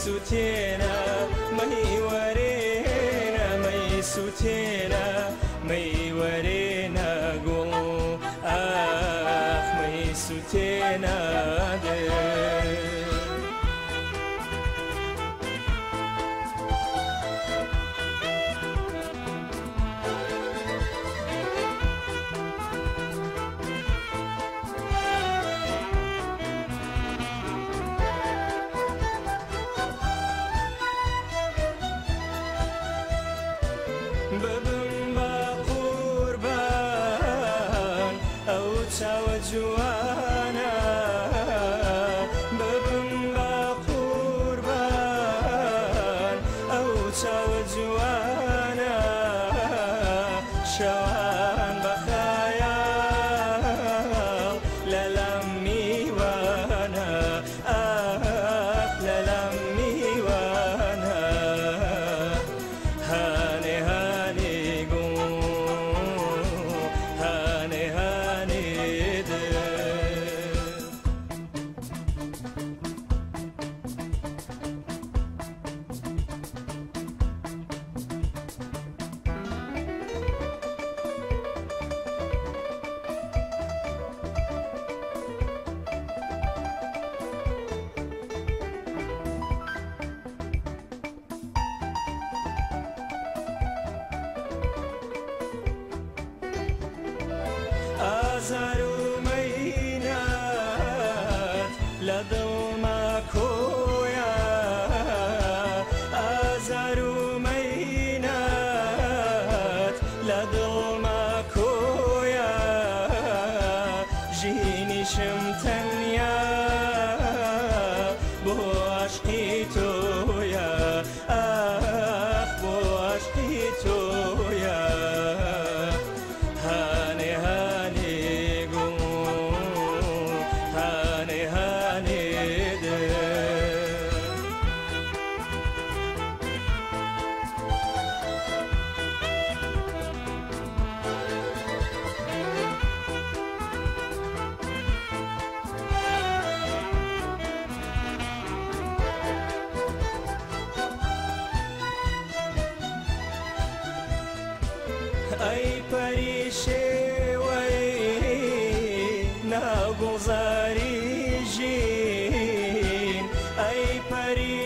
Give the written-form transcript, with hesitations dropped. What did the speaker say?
سوتێنە مەیوەرێنە مەیسوتێنە مەیوەرێنە گوڵ ئاخ مەیسوتێنە دڵ. ببم بە قوربان ئەو چاوە جوانە، ببم بە قوربان ئەو چاوە جوانە، شەوان بە خەیاڵ لەلام میوانە، ئاخ لەلام میوانە. هانێ هانێ گوڵ هانێ هانێ دڵ. ئازار و مەینات لە دڵما کۆیە، ئازار و مەینات لە دڵما کۆیە، ژینیشم تەنیا بۆ عەشقی تۆیە، ئاخ بۆ عەشقی تۆیە. هانێ هانێ گوڵ هانێ هانێ دڵ. ئەی پەری شێوەی ناو گوڵزاری ژین، ئەی پەری